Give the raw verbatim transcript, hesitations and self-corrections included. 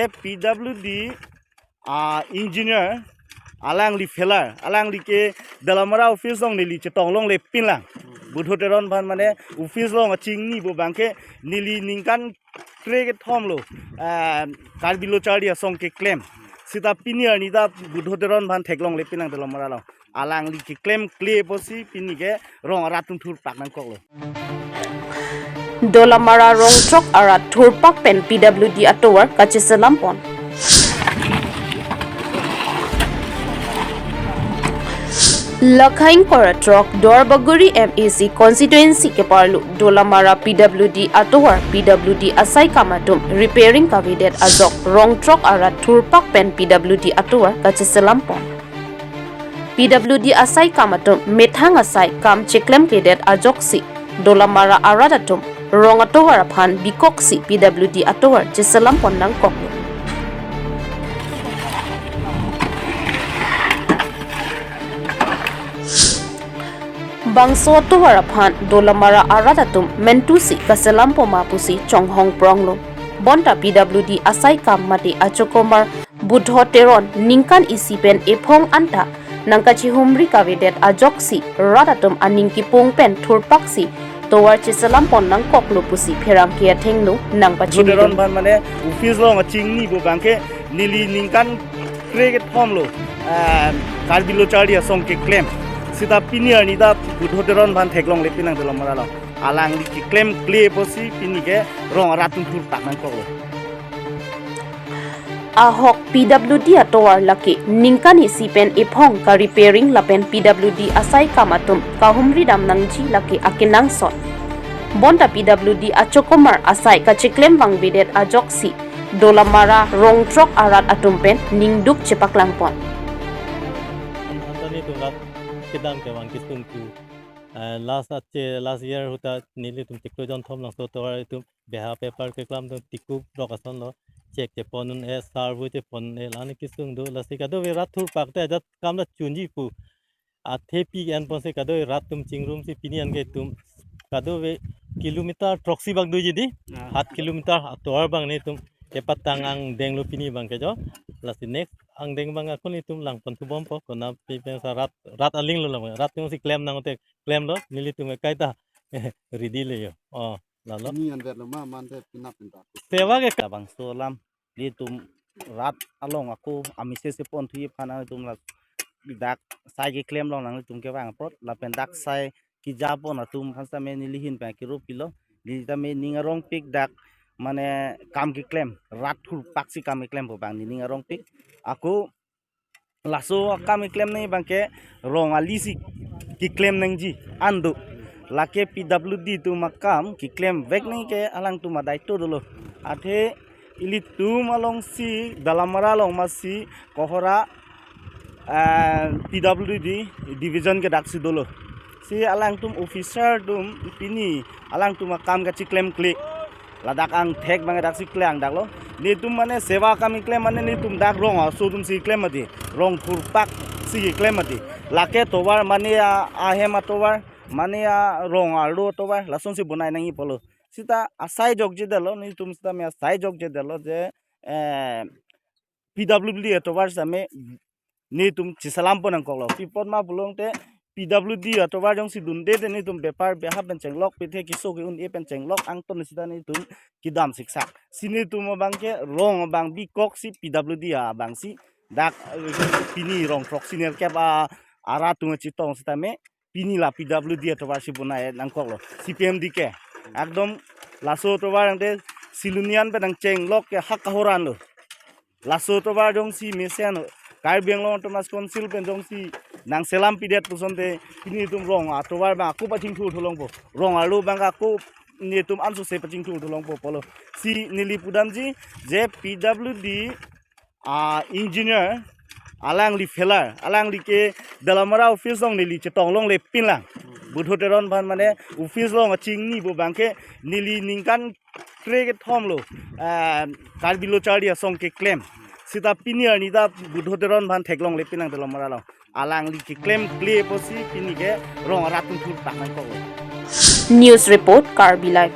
P W D a engineer, alangli failure, alangli ke Dolamara office along neli chetong longle pinlang. Buddho Teron aphan mane office along achingni pu abangke neli ningkan krekethom lo, ah, Karbi Lo Charli Asong keklem. Sita pini arni ta Buddho Teron aphan theklongle pinlang Dolamara along. Alangli keklem kle pusi pini ke rong arat atum thurpak nangkoklo. Dolamara rong throk arat thurpak pen P W D atovar kacheselam pon. Lakhaing kora throk Duarbagori M A C constituency keparlo Dolamara P W D atovar P W D asai kam atum repairing kavedet ajok rong throk arat thurpak pen P W D atovar kacheselam pon. P W D asai kam atum methang asai kam cheklemkledet ajoksi Dolamara arat atum rong atovar aphan bikoksi P W D atovar cheselam pon nangkoklo. Bangso atovar aphan Dolamara arat atum mentusi kaselam poma pusi chonghong pronglo. Bonta P W D asai kam mate achokomar Buddho Teron ningkan isi pen ephong anta nangkachihumri kavedet ajoksi rat atum aning kipung pen thurpaksi tovar cheselam pon nangkoklo pusi pherangke athengno nangpachini. Buddho Teron aphan mane office along achingni pu abangke neli ningkan krekethom lo, ah, Karbi Lo Charli Asong keklem. Sita pini arni ta Buddho Teron aphan theklongle pinlang Dolamara along. Alangli keklem kle pusi pini ke rong arat atum thurpak nangkoklo. Ahok P W D atovar lake ningkan isi pen ephong ka-repairing lapen P W D asai kam atum kahumri dam nangji lake akenangsot. Bonta P W D achokomar asai kacheklem vangvedet ajoksi Dolamara rong throk arat atum pen ningduk chepaklang pon. Antani tum rat kedam kevang kesung tu, eh, last ache, last year ahut ta nelitum chiklo jonthom langso tovar itum beha paper keklam tum tikup rok ason lo, check chepon un-e, survey chepon un-e, lani kesung do, lasi kadokave rat thurpak te ajat kam la chunji pu. Athe pi en ponsi kadokave rat atum chingrumsi pini an ke itum kadokave kilometer throksi bak doji di, ah, hat kilometer atovar abang netum kepatang angdeng lo pini abangke jo. Lasi next angdeng abang ako netum lang pon thubompo, konatpi pensi rat, rat aling lo lang, rat atum si klem nang te klemlo, nelitum kaita ready le jo. Oh, lalo. Pini anvet lo ma, mante pinap pinta. Sewa ke ka- Labangso alam, nelitum rat along ako amese se pon thuji aphan nelitum la dak sai keklem longnang nelitum kevang apot, lapen dak sai keja pon atum aphan sitame neli ahin pen kiru pilo, neli tame ning arongpik dak mane kam keklem, rat thurpaksi kam keklem pu abang neli ning arongpik. Ako laso akam keklem nangji abangke rong ali si keklem nangji an do. Lake P W D atum akam keklem vek nangji ke alangtum adaito dolo. Athe ilitum alongsi Dolamara along masi Kohora, eh, P W D division ke daksi dolo. Si alangtum officer atum pini alangtum akam kacheklem kle. Ladak angthek abang daksi kle ang daklo. Netum mane sewa kam keklem mane netum dak rong aso atum si keklem mati. Rong thurpaksi keklem mati. Lake tovar mane a, ahem atovar, mane arong arlo atovar, lasonsi bonai nangji pulo. Sita asai jokjedetlo, netum sitame asai jokjedetlo je, eh, P W D atovar sitame netum cheselam pon nangkoklo. Pi apot ma pulote P W D atovar jongsi dunde te netum bepar beha pen chenglok, pethe keso ke-un-e pen chenglok angton sita netum kedam siksak. Si netum abangke rong abang bikoksi P W D abangsi dak, eh, pini rong throksi nerkep a arat atum chetong sitame pini la P W D atovar si bonai nangkoklo, C P M D ke. Ekdom laso atovar angte Silonijan pen nangchenglok ke hak kahoran lo. Laso atovar jongsi mesen Karbi Anglong Autonomous Council pen jongsi nangselam pidet pusonte pini netum rong atovar abang ako pachingthur thu longpo. Rong arlo abang ako netum ansose pachingthur thu longpo pulo. Si neli pudamji je P W D a engineer, alangli failure, alangli ke Dolamara office along neli chetong longle pinlang. Buddho Teron aphan mane office along achingni pu abangke neli ningkan krekethom lo, ah, Karbi Lo Charli Asong keklem. Sita pini arni ta Buddho Teron aphan theklongle pinlang Dolamara along. Alangli keklem kle pusi pini ke rong arat atum thurpak nangkoklo. News report, Karbi Live.